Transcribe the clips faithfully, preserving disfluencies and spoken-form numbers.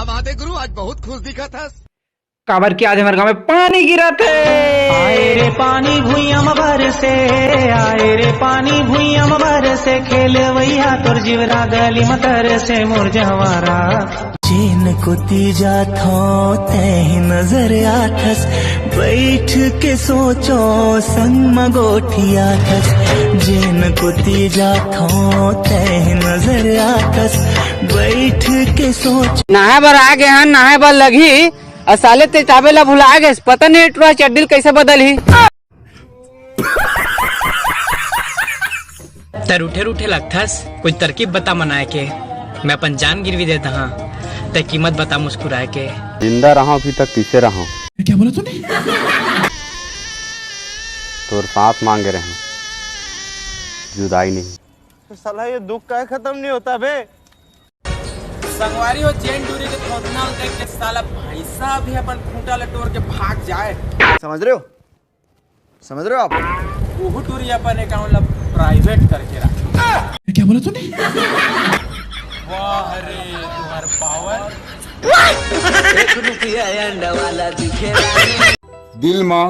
वाह दे गुरु, आज बहुत खुश दिखत हस। काबर कि आज हमर गांव में पानी गिरत हे। आए रे पानी भुइयां म बरसे, आए रे पानी भुइयां म बरसे, खेलवैया तोर जीवरा गली म तरसे मोर जंवारा। जेन कोती जाथो तैं नजर आथस, बैठ के सोचो संग म गोठियाथस। जेन कोती जाथो तैं नजर आथस, बैठ के सोच। नहाए बर आ गे हन, नहाए बर लगही। अउ साले ते चाबे ला भुला गेस, पता नहीं टुरा चड्डी ल कइसे बदलही। तैं रूठे रूठे लगथस, कुछ तरकीब बता मनाए के। मैं अपन जान गिरवी देत हंव, तैं कीमत बता मुस्कुराए के। जिंदा रहंव अभी तक कइसे रहंव? क्या बोला तूने? तोर सांस मांगे रहेंव, जुदाई नहीं। साला ये दुख काहे खत्म नहीं होता बे? संगवारी हो, जेन टूरी के थोथना ल देख के साला भैंसा भी अपन खूंटा ल टोर के भाग जाए। समझ रहे हो? समझ रहे हो आप? ओहू टूरी अपन अकाउंट ला प्राइवेट करके रख। क्या बोला तूने? वाह रे, तुहार पावर। दिल मा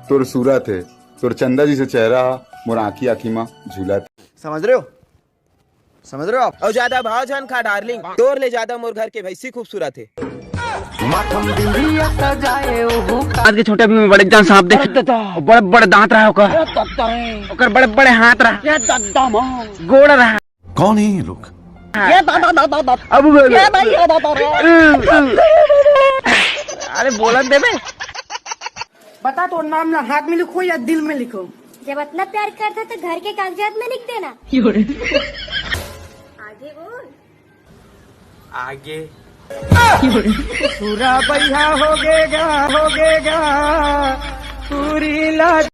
तोर सूरत हे, तोर चंदा जइसे चेहरा, मोर आँखी आँखी मा झूलत। समझ रहे हो? समझ रहे हो आप? अउ ज्यादा भाव झन खा डार्लिंग, तोर ले ज्यादा मोर घर के भैंसी खूबसूरत हे। आज के छोटे भी में बड़े जान सांप देख, बड़े बड़े दांत रहा ओकर, ओकर बड़े बड़े हाथ रहा, गोड़ रहा। कौन है ये लोग? अब अरे बोलन देबे। बता, तोर नाम ला हाथ में लिखो या दिल में लिखो? जब अतना प्यार करथस त घर के कागजात में लिख देना। आगे बोल। आगे। पूरा बइहा हो गेगा, हो गेगा। पूरी ला